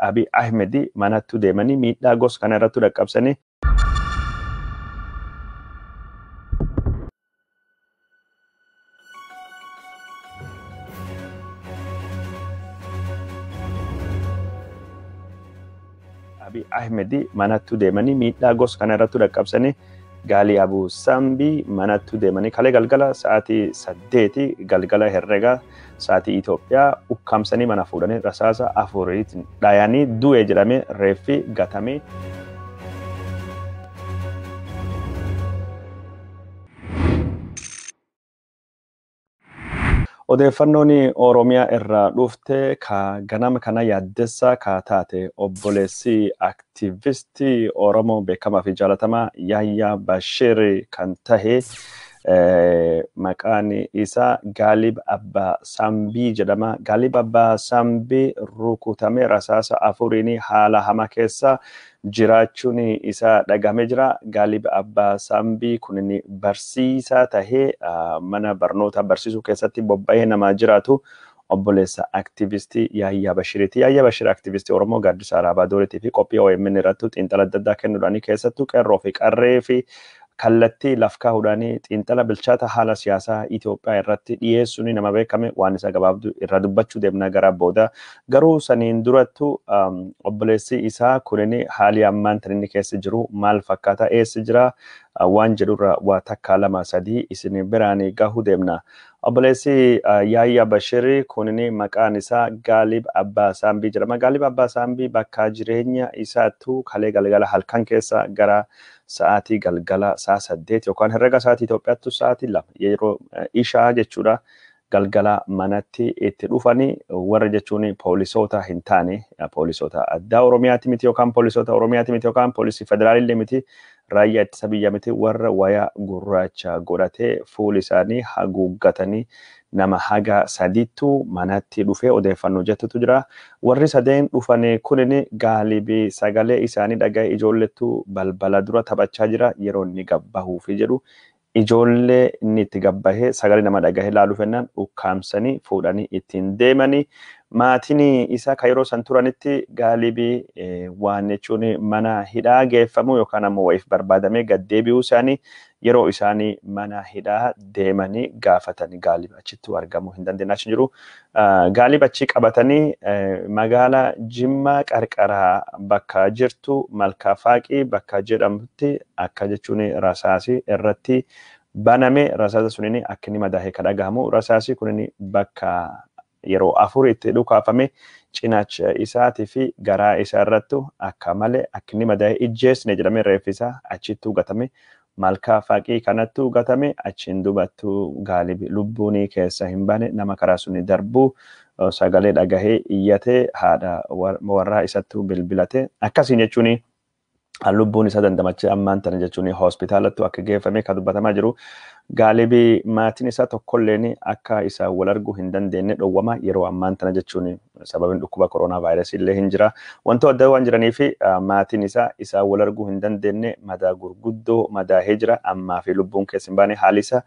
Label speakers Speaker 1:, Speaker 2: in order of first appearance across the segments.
Speaker 1: Abiy Ahmed manattu deemanii miidhaa gosa kana irratti dhaqqabsanii. Abiy Ahmed manattu deemanii miidhaa gosa kana irratti dhaqqabsanii Gaalii Abuu Sambii manattu deemanii kalee galgala sa'aatii 8 galgala herrega sa'aatii Itoophiyaa ukkaamsanii mana fuudhanii rasaasa 4 dhayanii du'e jedhamee reeffi gatamee. Odeeffannoon Oromiyaa irraa dhufte ka ganama kana yaaddessaa ka taate obboleessi aktiivistii Oromoo beekamaa fi jaalatamaa Yaayyaa Bashir kan tahe maqaan isaa Gaalib Abbaa Sambii jedhama. Gaalib Abbaa Sambii rukutamee rasaasa 4 haala hamaa keessa jiraachuun isaa dhagahamee jira. Gaalib Abbaa Sambii kun barsiisaa tahee mana barnoota barsiisuu keessatti bobba'ee namaa jiraatu obboleessa aktiivistii Yaayyaa Bashiriiti. Yaayyaa Bashir aktiivistii Oromoo gaaddisa Alaabaa Dooriitii fi qophii OMN irratti xiinxala adda addaa kennuudhaan keessattuu qeerroo fi qarree fi kallattii laf kaa'uudhaan xiinxala bilchaata haala siyaasaa Itoophiyaa irratti dhiyeessuun nama beekame waan isa gabaabduu irra dubbachuu deemna gara booda. Garuu saniin durattu obboleessi isaa kunin haalli ammaan tan inni keessa jiru maal fakkaata eessa jira waan jedhurra waa takka 2 3 isin biraan gahuu deemna. Obboleessi Yaayyaa Bashir kunin maqaan isaa Gaalib Abbaa Saambii jedhama. Gaalib Abbaa Saambii bakka jireenya isaattu kalee galgala halkan keessa gara sa'aatii galgala sa'a 8 yookaan herrega sa'aatii Itoophiyaattu sa'aatii 2 yeroo ishaa jechuudha. Galgala manatti itti dhufanii warra jechuun poolisoota hin taane poolisoota addaa Oromiyaati miti yookaan poolisoota Oromiyaati miti yookaan poolisii federaalillee miti raayyaa ittisa biyyaa miti warra wayaa gurraacha godhatee fuula isaanii haguuggatanii nama haga 3 manatti dhufee odeeffannoo jettutu jira. Warri 3 dhufanii kunin Gaalibii sagalee isaanii dhaga'e ijoollettu balbala dura taphachaa jira yeroo inni gabbahuufi jedhu. Ijoollee inni itti gabbahee sagalee nama dhagahee laaluu fennaan ukkaamsanii fuudhanii ittiin deemanii maatiin isaa kan yeroo san turanitti Gaalibii waan jechuun mana hidhaa geeffamu yookaan ammoo wayiif barbaadamee gad deebi'uu isaanii yeroo isaanii mana hidhaa deemanii gaafatanii Gaalib achittuu argamuu hin dandeenye achi jiru. Gaalib achi qabatanii magaalaa Jimmaa qarqaraa bakka jirtu Malkaa Faaqii bakka jedhamutti akka jechuun rasaasi irratti baname rasaasa suniin akka inni madaa'e kan dhagahamu rasaasi kunin bakka yeroo 4 itti dhukaafame cinaacha isaatii fi garaa isaa irrattu akka malee akka inni madaa'e ijjeesne jedhamee reeffi isaa achittuu gatame. Malkaa Faaqii kanattu gatame achiin dubattu Gaalib lubbuun keessa hin baane nama karaa suni darbuu sagalee dhagahee iyyatee haadha warraa isattu bilbilate akkasiin jechuun lubbuun isaa dandamachee ammaan tana jechuun hospitaalattu akka geeffame kan dubbatamaa jiru. Gaalibii maatiin isaa tokkolleen akka isa wal arguu hin dandeenye dhowwama yeroo ammaan tana jechuun sababiin dhukkuba koronaa vaayirasii illee hin jira. Wantoota adda waan jiranii fi maatiin isaa isa wal arguu hin dandeenye madaa gurguddoo madaahee jira ammaa fi lubbuun keessa hin baane haalli isaa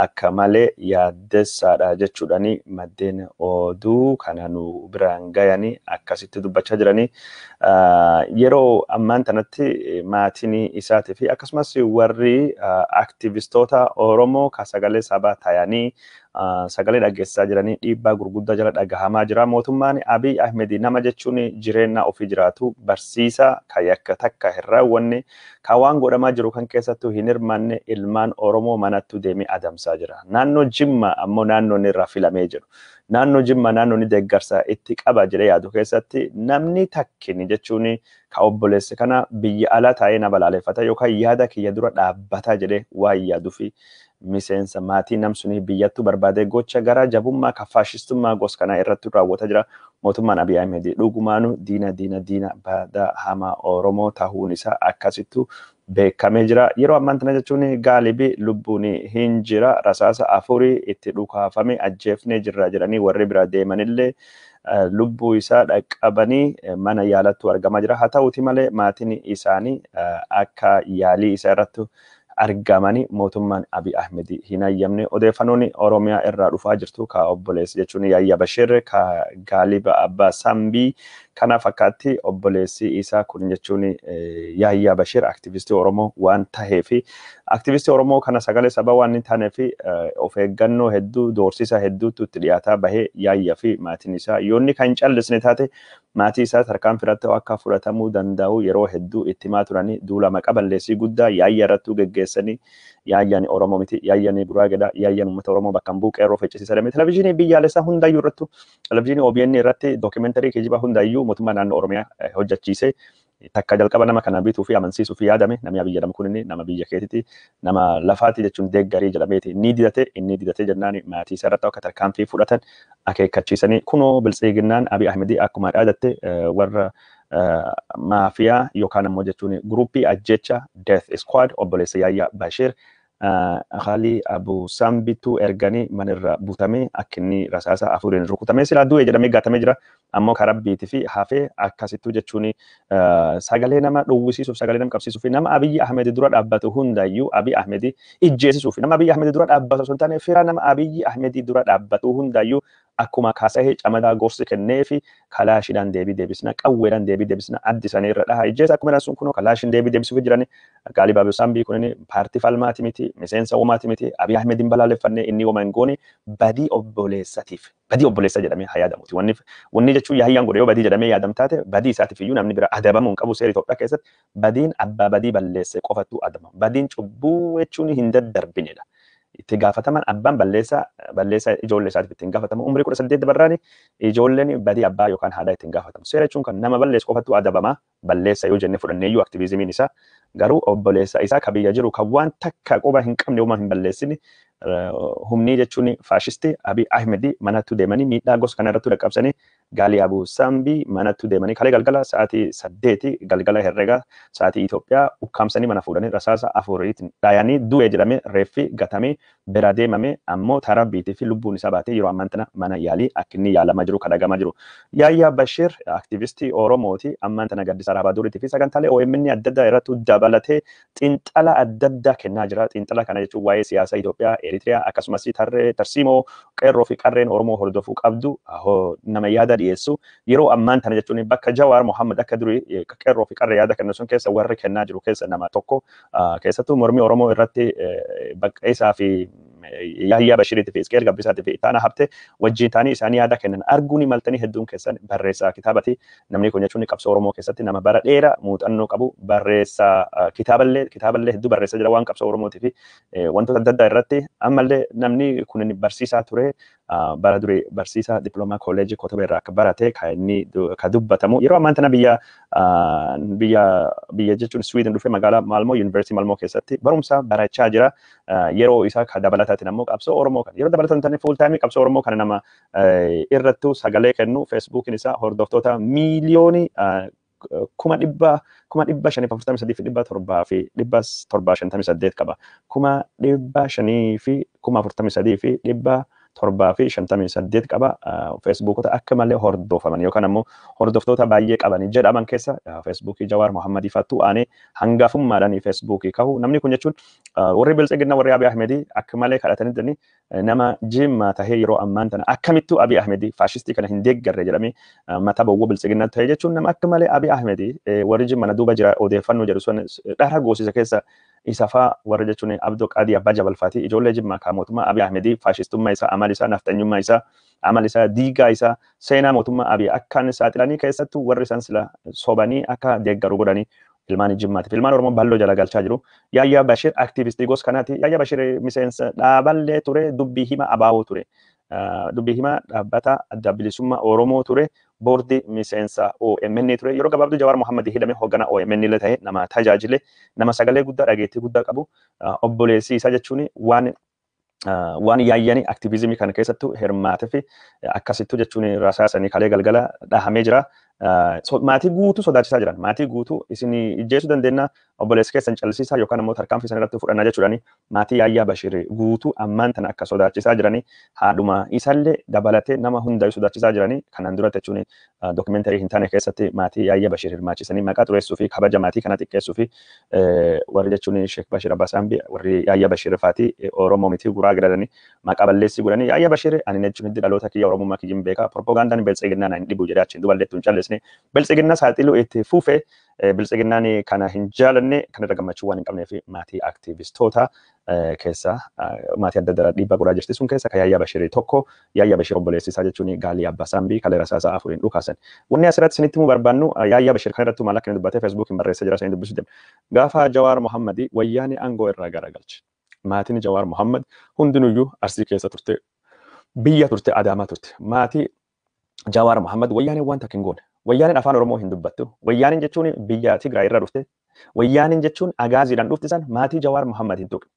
Speaker 1: akka malee yaaddessaadha jechuudhaani maddeen oduu kana nu biraan gayanii akkasitti dubbachaa jiranii. Yeroo ammaan tanatti maatiin isaatii fi akkasumas warri aktiivistoota Oromoo ka sagalee sabaa tayanii sagalee dhageessisaa jiranii dhiibbaa gurguddaa jala dhagahamaa jira. Mootummaan Abiy Ahmed nama jechuun jireenya ofii jiraatu barsiisaa ka yakka takka hin raawwanne ka waan godhamaa jiru kan keessattuu hin hirmaanne ilmaan Oromoo manattu deemee adamsaa jira. Naannoo Jimma ammoo naannoo inni irraa filamee jiru. Naannoo Jimma naannoo inni deeggarsa itti qaba jedhee yaadu keessatti namni takkini jechuun ka obboleessi kana biyya alaa taa'ee na balaaleffata yookaan yaada kiyya dura dhaabbataa jedhee waan yaaduu fi miseensa maatii namsunii biyyattuu barbaadee gocha gara jabummaa ka faashistummaa gosa kanaa irratti raawwataa jira. Mootummaan Abiy Ahmed dhugumaanu diina diina diina badaa hamaa Oromoo ta'uun isaa akkasittu beekamee jira. Yeroo ammaan tana jechuun Gaalibii lubbuun hin jira. Rasaasa 4 itti dhukaafame ajjeefnee jirra jedhanii warri bira deemanillee lubbuu isaa dhaqqabanii mana yaalattu argamaa jira. Haa ta'uuti malee maatiin isaanii akka yaalii isaa irratti argamanii mootummaan Abiy Ahmed hin hayyamne. Odeeffannoon Oromiyaa irraa dhufaa jirtu ka obboleessi jechuun Yaayyaa Bashir ka Gaalib Abbaa Sambii Kana fakkaatti obboleessi isaa kun jechuun Yaayyaa Bashir aktivistii Oromoo waan taheef aktivistii Oromoo kana sagalee saba waan hin taaneef of eeggannoo hedduu doorsisa hedduutu itti dhiyaataa bahee Yaayyaa fi maatiin isaa yoonni kan callisne taate maatii isaa tarkaanfii irratti akka fudhatamuu danda'u yeroo hedduu itti himaa turanii duula maqa balleessii guddaa Yaayyaa irrattuu geggeessanii Yaayyaan Oromoo miti Yaayyaan Guraagedha Yaayyaan uummata Oromoo bakka hin bu'u qeerroo ficcisiisa jedhamee televizyiinii biyyaalessaa hundayyuu irrattu televizyiinii OBN irratti dookimenterii kijibaa hundayyuu mootummaa naannoo Oromiyaa hojjechiisee takka jalqaba nama kana bituu fi amansiisuu fi yaadame namni Abiy jedhamu kun inni nama biyya keetiiti nama lafaati jechuun deeggarii jedhameeti inni didate inni didate jennaan maatii isaa irratti akka tarkaanfii fudhatan akeekkachiisanii kunoo biltsiginnaan Abiy Ahmedii akkuma dhaadatte warra maafiyaa yookaan ammoo jechuun guruppii ajjecha Death Squad obboleessa Yaayyaa Bashir Khali Abu Sambitu erganii manirra butamee akka inni rasaasa afuriin rukutamee silaa du'e jedhamee gaatamee jira. Ammoo karaa rabbiitii fi hafee akkasittuu jechuun sagalee nama dhowwisiisuuf sagalee nama qabsiisuuf nama Abiy Ahmed dura dhaabbatu hundayyuu Abiy Ahmed ijjeesisuuf nama Abiy Ahmed dura dhaabbatu osoo hin taane fira nama Abiy Ahmed dura dhaabbatu hundayyuu akkuma kaasahee camadaa gorsi kennee fi kalaashiidhaan deebii deebisna qawweedhaan deebii deebisna addi isaanii irra dhaha ijjeesa akkuma sun kunoo kalaashiin deebii deebisuuf jiran Gaalib Abu Sambii kunin paartii falmaati miti miseensa uumaati miti Abiy Ahmed hin balaaleffanne inni homaa hin goone badii obboleessatiif badii obboleessa jedhamee haa yaadamuuti. Wanni jechuun Yaayyaan godhe yoo badii jedhamee yaadam taate badii isaatiif iyyuu namni bira adabamuu hin qabu seera Itoophiyaa keessatti badiin abbaa badii balleesse qofattu adabama. Badiin cubbuu jechuun hin daddarbinedha. Itti gaafataman abbaan balleessaa balleessaa ijoollee isaatiif ittiin gaafatamu umrii 18 dabarraani ijoolleen badii abbaa yookaan haadhaa ittiin gaafatamu. Seera jechuun kan nama balleessu qofattu adabama balleessa yoo jenne fudhanneeyyuu aktiviizimiin isaa garuu obboleessa isaa ka biyya jiru kan waan takka quba hin qabne uumaa hin balleessine humni jechuun faashisti Abiy Ahmed manattu deemanii miidhaa gosa kana irratti dhaqqabsanii Gaalii Abu Sambii manattu deemanii kalee galgala sa'aatii 8 galgala herrega sa'aatii Itoophiyaa ukkaamsanii mana fuudhanii rasaasa afuriitiin dhayanii du'e jedhamee reeffi gatamee bira deemame ammoo tarabbiitii fi lubbuun isaa baatee yeroo ammaan tana mana yaalii akka inni yaalamaa jiru kadhagamaa jiru. Yaayyaa Bashir aktivistii Oromooti ammaan tana Gaddisa Raabaa Duriitii fi sagantaalee OMN adda addaa irratti dabalatee xiinxala adda addaa kennaa jira. Xiinxala kana jechuun waa'ee siyaasa Itoophiyaa, Eritiriyaa akkasumas tarree tarsiimoo qeerroo fi qarreen Oromoo hordofuu qabdu nama yaada dhiyeessu yeroo ammaan tana jechuun bakka Jawaar Mohammad akka durii qeerroo fi qarree yaada kennu sun keessa warri kennaa jiru keessa nama tokko keessattuu mormii Oromoo irratti bakka isaa fi Yaayyaa Bashiriitii fi Isqeel Gabbisaatii fi Itaana Habte wajjin ta'anii isaanii yaada kennan arguun maltanii hedduun keessan barreessaa kitaabati. Namni kun jechuun qabsoo Oromoo keessatti nama bara dheeraa muuxannoo qabu barreessaa kitaaballee hedduu barreessaa jira waan qabsoo Oromootii fi wantoota adda addaa irratti ammallee namni kun barsiisaa ture bara durii barsiisaa diploomaa kolleejii Kotobee irraa akka barate kan inni ka dubbatamu yeroo ammaan tana biyya biyya biyya jechuun Sweden dhufee magaalaa Malmoo Yuunivarsiitii Malmoo keessatti barumsa barachaa jira yeroo isaa ka dabalataatiin ammoo qabsoo Oromoo kana yeroo dabalatan tani fuul taayimii qabsoo Oromoo kana nama irrattuu sagalee kennu feesbuukiin isaa hordoftoota miiliyoonii 543,758 qaba. 543,758 qaba. Feesbuukota akka malee hordofaman yookaan ammoo hordoftoota baay'ee qaban jedhaman keessa feesbuukii Jawaar Mohammadii fattuu aanee hangafummaadhaan feesbuukii kahu. Namni kun jechuun warri Biltsiginnaa warri Abiy Ahmedii akka malee kadhatanii jiranii nama jimma tahee yeroo ammaan tana akkamittuu Abiy Ahmedii faashistii kana hin deeggarre jedhamee mataa bowwoo Biltsiginnaa ta'e jechuun nama akka malee Abiy Ahmedii warri jimma na duuba jira odeeffannoo jedhu sun dhara goosisa keessa isa faa warra jechuun Abdoo Qaadii Abbaa Jabalfaati ijoollee jimmaa kaa mootummaa Abiy Ahmedii faashistummaa isaa amal isaa nafxanyummaa isaa amal isaa diigaa isaa seenaa mootummaa Abiy akkaan saaxilanii keessattuu warri isaan sila sobanii akka deeggaru godhanii ilmaan jimmaatiif ilmaan Oromoo balloo jala galchaa jiru. Yaayyaa Bashir aktiivistii gosa kanaati. Yaayyaa Bashir miseensa dhaaballee ture dubbii hima abaaboo ture. Dubbii hima dhaabbata adda bilisummaa Oromoo ture. Boordii miseensa OMN ture. Yeroo gabaabduu Jawaar Mohammad hidhame hoogganaa OMN illee ta'e nama tajaajile nama sagalee guddaa dhageettii guddaa qabu obboleessi isaa jechuun waan yaayyanii aktiivizimii kana keessattuu hirmaatee fi akkasittuu jechuun rasaasanii kalee galgala dhahamee jira. Maatii guutuu sodaachisaa jiran. Maatii guutuu isin ijjeesuu dandeenya obboleessa keessan callisiisaa yookaan ammoo tarkaanfii sana irratti fudhannaa jechuudhaani maatii Yaayyaa Bashir guutuu ammaan tana akka sodaachisaa jiranii haadhuma isallee dabalatee nama hundayyuu sodaachisaa jiranii kanaan duratti jechuun dookumentarii hin taane keessatti maatii Yaayyaa Bashir hirmaachisanii maqaa xureessuu fi kabaja maatii kana xiqqeessuu fi warri jechuun Sheek Bashir Abbaasaambi warri Yaayyaa Bashir faati Oromoo miti guraa gadadanii maqaa balleessii godhanii Yaayyaa Bashir ani jechuun hiddi dhaloota kiyya Oromummaa kiyyin beekaa propagandaan biltsiginnaa hin dhibu jedhee achiin duballeettu hin callisne. barreessine. Biltsiginnaa saaxiluu itti fufe. Biltsiginnaan kana hin jaalanne, kanarra gammachuu waan hin qabnee fi maatii aktiivistoota keessa maatii adda addaa dhiibbaa godhaa jirti. Sun keessa kan Yaayyaa Bashirii tokko. Yaayyaa Bashir obboleessi isaa jechuun Gaalii Abbaa Saambii kalee rasaasaa afuriin dhukaasan. Wanni asirratti isinitti himuu barbaannu, Yaayyaa Bashir kan irratti maal akka inni dubbatee Feesbuukiin barreessee jira, isin dubbisuu deema. Gaafa Jawaar Mohammadi wayyaanee aangoo irraa garagalche. Maatiin Jawaar Mohammad hundinuyyuu Arsii keessa turte, biyya turte, Adaamaa turte. Maatii Jawaar Mohammad wayyaaneen waan takka hin goone. Wayyaaneen afaan Oromoo hin dubbattu. Wayyaaneen jechuun biyya Tigraay irra dhufte. Wayyaaneen jechuun agaaziidhaan dhufte san maatii Jawaar Mohammad hin tuqne.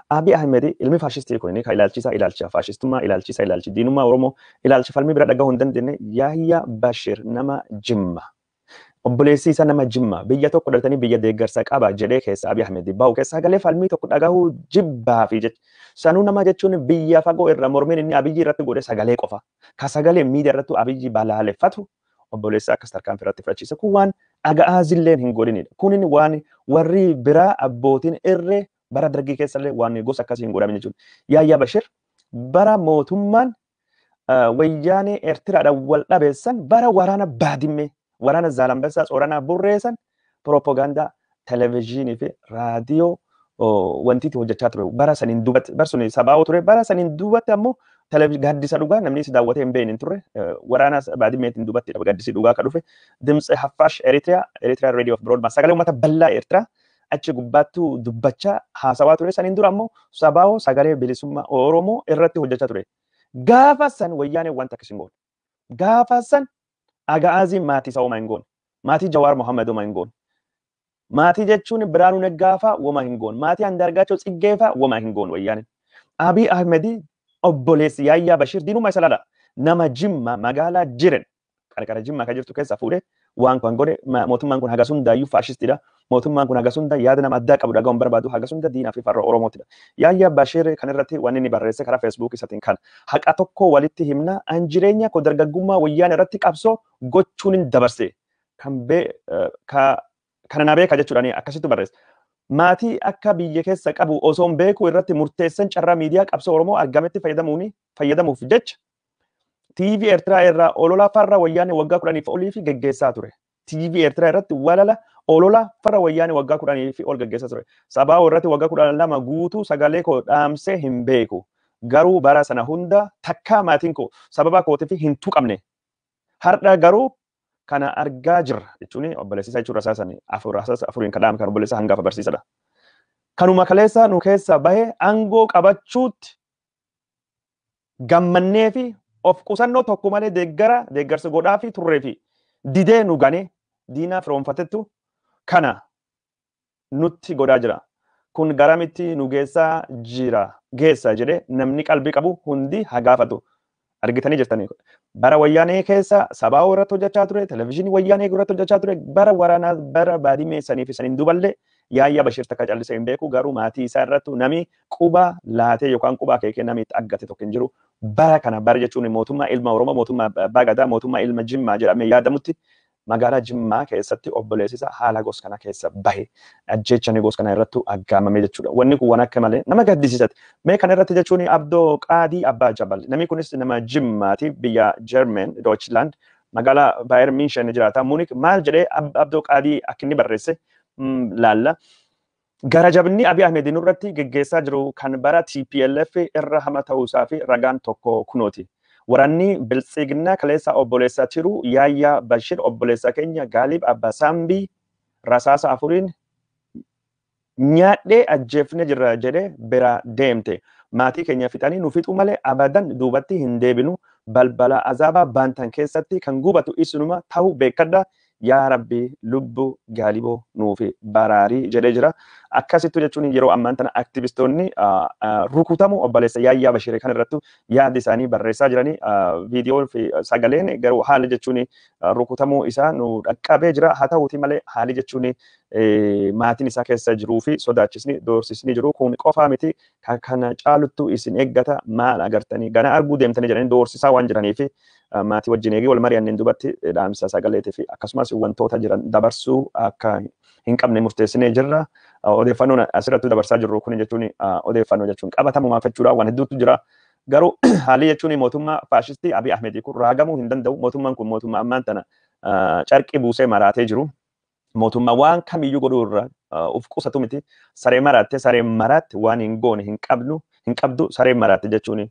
Speaker 1: Abiy Ahmed ilmi faashistii kun kan ilaalchisaa ilaalcha faashistummaa, ilaalchisaa ilaalchi diinummaa Oromoo, ilaalcha falmii bira dhagahuu hin dandeenye, Yaahyaa Bashir nama Jimma. Obboleessi isaa nama Jimma biyya tokko dhalatanii biyya deeggarsa qaba jedhee keessa Abiy Ahmed bahu keessaa galee falmii tokko dhagahuu jibbaa fi jecha. Sanuu nama jechuun biyya fagoo irra mormiin inni Abiyyi irratti godhe sagalee qofa. Ka sagalee miidiyaa irratti Abiyyi balaaleffatu obboleessa akkas tarkaanfii irratti fudhachiisa. Kun waan aga'aazilleen hin godhinidha. Kunin waan warri biraa abbootiin irree bara dargii keessallee waan gosa akkasii hin godhamin jechuudha. Yaayyaa Bashir bara mootummaan wayyaanee Eertiraadhaan wal dhabeessan, bara waraana Baadimmee, waraana Zaalambessaa, Tsoranaa burreessan, piroopagaandaa televezyiinii fi raadiyoo wanti itti hojjechaa ture. Bara saniin duubatti, bar sun sabaa'oo ture, bara saniin duubatti ammoo gaaddisa dhugaa namni si daawwatee hin beekne hin turre. Waraana Baadimmeetiin duubatti gaaddisi dhugaa akka dhufe. Dimtsi Haffaash Eritiriyaa, Eritiriyaa Radio of Broadband, sagalee uummata bal'aa Eertiraa achi gubbaattuu dubbachaa haasawaa ture. Saniin dura ammoo sabaa'oo sagalee bilisummaa Oromoo irratti hojjechaa ture. Gaafa san wayyaanee wanta akkas hin goone. Gaafa san aga'aaziin maatii isaa homaa hin goone. Maatii Jawaar Mohammad homaa hin goone. Maatii jechuun Biraanuu Naggaa fa'aa woma hin goone. Maatii Andaargaachoo Tsiggee fa'aa woma hin goone wayyaaneen. Abiy Ahmed obboleessi Yaayyaa Bashir diinummaa isa laala. Nama Jimma magaalaa Jiren qarqara Jimmaa kan jirtu keessa fuudhee waan kan godhe, mootummaan kun hagas hundaayyuu faashistidha. Mootummaan kun hagas hunda yaada nama addaa qabu dhaga'uun barbaadu, hagas hunda diinaa fi farra Oromootidha. Yaayyaa Bashir kan irratti wanni inni barreesse karaa Feesbuuk isaatiin kana. Haqa tokko walitti himna, an jireenya koo dargaggummaa wayyaan irratti qabsoo gochuun hin dabarse. Kan bee kana na beeka jechuudhaan akkasitti barreesse. Maatii akka biyya keessa qabu osoo hin beeku irratti murteessan carraa miidiyaa qabsoo Oromoo argametti fayyadamuuf jecha TV Eertiraa irraa olola farra wayyaanee waggaa 10 olii fi geggeessaa ture. TV Eertiraa irratti walala olola farra wayyaanee waggaa 10 fi ol geggeessaa ture. Sabaa'oo irratti waggaa 12 guutuu sagalee koo dhaamsee hin beeku. Garuu bara sana hunda takkaa maatiin koo sababa kootiif hin tuqamne. Har'a garuu kana argaa jirra jechuun obboleessa jechuun rasaasanii afur rasaasa afuriin kadhaame kan obboleessa hangafa barsiisadha. Kanuma kaleessa nu keessa bahe aangoo qabachuutti gammannee fi of qusannoo tokko malee deeggara deeggarsa godhaa fi turree fi didee nu ganee diinaa firoonfatettu kana nutti godhaa jira. Kun garamitti nu geessaa jira geessa jedhee namni qalbii qabu hundi haa gaafatu. Argitanii jirtanii. Bara wayyaanee keessa sabaa'oo irratti hojjechaa ture, televezyiinii wayyaanee irratti hojjechaa ture, bara waraanaa bara baadimee sanii fi saniin duballee Yaayyaa Bashir takka callisee hin beeku, garuu maatii isaa irratti nami quba laatee yookaan quba akeekee namni itti aggate tokko hin jiru. Bara kana bara jechuun mootummaa ilma Oromoo, mootummaa Abbaa Gadaa, mootummaa ilma Jimmaa jedhamee yaadamutti magaalaa Jimmaa keessatti obboleessi isaa haala gos kana keessa bahe ajjeechanii gos kana irratti aggaamame jechuudha. Wanni kun waan akka malee nama gaddisiisati. Mee kana irratti jechuun Abdoo Qaadii Abbaa Jabal. Namni kunis nama Jimmaati, biyya German, Deutschland, magaalaa Bayer München jiraata. Munich maal jedhee Abdoo Qaadii akka inni barreesse laalla. Gara jabinni Abiy Ahmed nurratti geggeessaa jiru kan bara TPLF irra hama ta'uusaa fi ragaan tokko kunooti. Waraanni Biltsiginnaa kaleessa obboleessa Tiruu Yaayyaa Bashir obboleessa keenya Gaalib Abbaa Saambii rasaasa afuriin nyaadhee ajjeefne jirra jedhee bira deemte. Maatii keenya fixanii nu fixu malee abadan duubatti hin deebinu. Balbala azaabaa baantan keessatti kan gubatu isinuma ta'uu beekadha. Yaa Rabbi, lubbu Gaaliboo nuufi baraarii jedhee jira. Akkasittu jechuun yeroo ammaan tana aktivistoonni rukutamu obboleessa Yaayyaa Bashir kan irrattu yaada isaanii barreessaa jiranii, viidiyoo fi sagaleen garuu haala jechuun rukutamuu isaa nu dhaqqabee jira. Haa ta'uuti malee haali jechuun maatiin isaa keessa jiruu fi sodaachisni doorsisni jiru kun qofaa miti, kana caaluttu isin eeggata, maal agartanii gana arguu deemtanii jedhanii doorsisaa waan jiranii fi maatii wajjin eegee wal mari'anneen duubatti dhaamsa sagaleetii fi akkasumas wantoota jiran dabarsuu akka hin qabne murteessinee jirra. Odeeffannoon asirratti dabarsaa jirru kun jechuun odeeffannoo jechuun qabatamumaaf jechuudha, waan hedduutu jira. Garuu haalli jechuun mootummaa faashistii Abiy Ahmed kun raagamuu hin danda'u. Mootummaan kun mootummaa ammaan tana Carqii buusee maraatee jiru. Mootummaa waan kamiyyuu godhuu irra uf qusatu miti. Saree maraatte, saree maraatte waan hin goone hin qabnu hin qabdu. Saree maraatte jechuun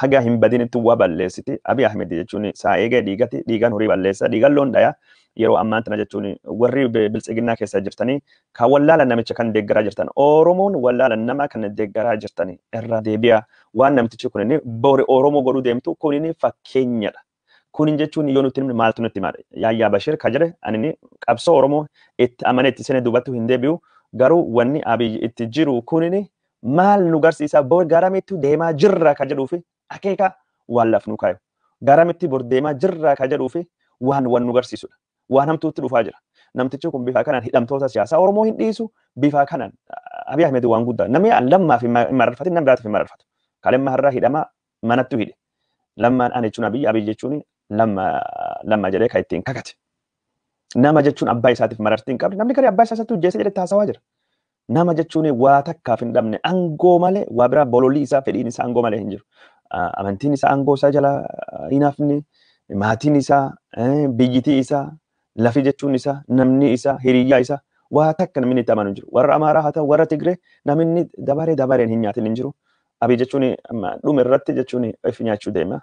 Speaker 1: haga hin badinitti waa balleessiti. Abiy Ahmed jechuun saa eegee dhiigati, dhiigaan horii balleessa, dhiigaan loon dhaya. Yeroo ammaan tana jechuun warri Biltsiginnaa keessa jirtanii kan wallaala namicha kan deeggaraa jirtan, Oromoon wallaala nama kan deeggaraa jirtanii, irra deebi'a. Waan namtichi kun inni bori Oromoo godhuu deemtu kun inni fakkeenyadha. Kunin jechuun yoo nutti himne maaltu nutti himaadha? Yaayyaa Bashir ka jedhe, ani qabsoo Oromoo itti amanee itti seenee duubatti hin deebi'u, garuu wanni Abiy itti jiru kunin maal nu garsiisa, bor garamitti deemaa jirra ka jedhuu fi akeeka waan laf nu kaayu. Garamitti bor deemaa jirra ka jedhuu fi waan nu garsiisudha. Waan hamtuutti dhufaa jira. Namtichi kun bifa kanaan hidhamtoota siyaasaa Oromoo hin dhiisu, bifa kanaan Abiy Ahmed waan guddaa. Namni lammaaf hin mararfatin, nama biraatiif hin mararfatu. Kalemma har'aa hidhamaa manattu hidhe. Lammaan ani jechuun Abiy, Abiy jechuun lamma lamma jedhee kan ittiin kakate. Nama jechuun abbaa isaatiif marartii hin qabne, namni garii abbaa isaatti hojjeessee jedhee haasawaa jira. Nama jechuun waa takkaaf hin dhabne, aangoo malee waa biraa bololii isaa, fedhiin isaa aangoo malee hin jiru. Amantiin isaa aangoo isaa jala hin hafne, maatiin isaa, biyyitii isaa, lafi jechuun isaa, namni isaa, hiriyyaa isaa waa takka namni itti amanu hin jiru. Warra Amaaraa haa ta'u, warra Tigree, namni dabaree dabareen hin nyaatin hin jiru. Abiy jechuun dhuma irratti jechuun of nyaachuu deema.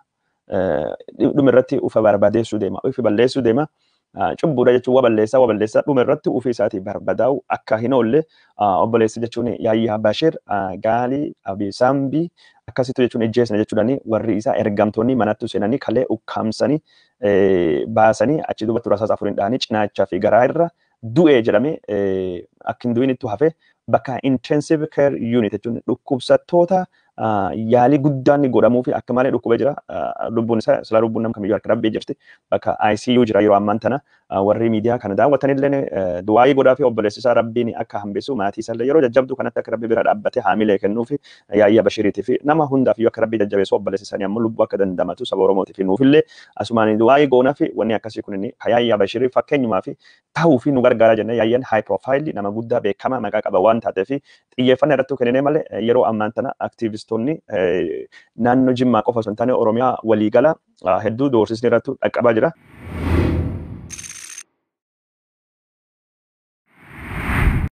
Speaker 1: Dhuma irratti ufa barbadeessuu deema, ufi balleessuu deema. Cubbuudha jechuun waa balleessaa, waa balleessaa, dhuma irratti ofii isaatii barbadaa'u akka hin oolle obboleessi jechuun Yaayyaa Bashir Gaalii Abisambii akkasitti jechuun ijjeesna jechuudhaani warri isaa ergamtoonni manatti seenanii kalee ukkaamsanii baasanii achi duubatti rasaasa afuriin dhahanii cinaachaa fi garaa irra du'e jedhamee, akka hin du'initti hafe, bakka intensive care unit jechuun dhukkubsattoota yaalii guddaan godhamuu fi akka malee dhukkubee jira. Lubbuun isaa sila lubbuun nama kamiyyuu harka Rabbii jirti. Bakka ICU jira yeroo ammaan tana. Warri miidiyaa kana daawwatanillee du'aayii godhaa fi obboleessi isaa Rabbiin akka hambisu, maatii isaallee yeroo jajjabduu kanatti akka Rabbi bira dhaabbatee haamilee kennuu fi Yaayyaa Bashiriitii fi nama hundaaf iyyuu akka Rabbii jajjabeessu, obboleessi isaanii ammoo lubbuu akka dandamatu saba Oromootii fi nuufillee asumaan du'aayii goonaa fi wanni akkasii kun inni Yaayyaa Bashirii fakkeenyumaa fi ta'uu fi nu gargaara jennee. Yaayyaan high profile, nama guddaa beekamaa maqaa qaba waan taateef xiyyeeffannaa irratti kennine malee, yeroo ammaan tana aktiivistoonni naannoo Jimmaa qofa osoo hin taane Oromiyaa waliigala hedduu doorsisni irratti dhaqqabaa jira.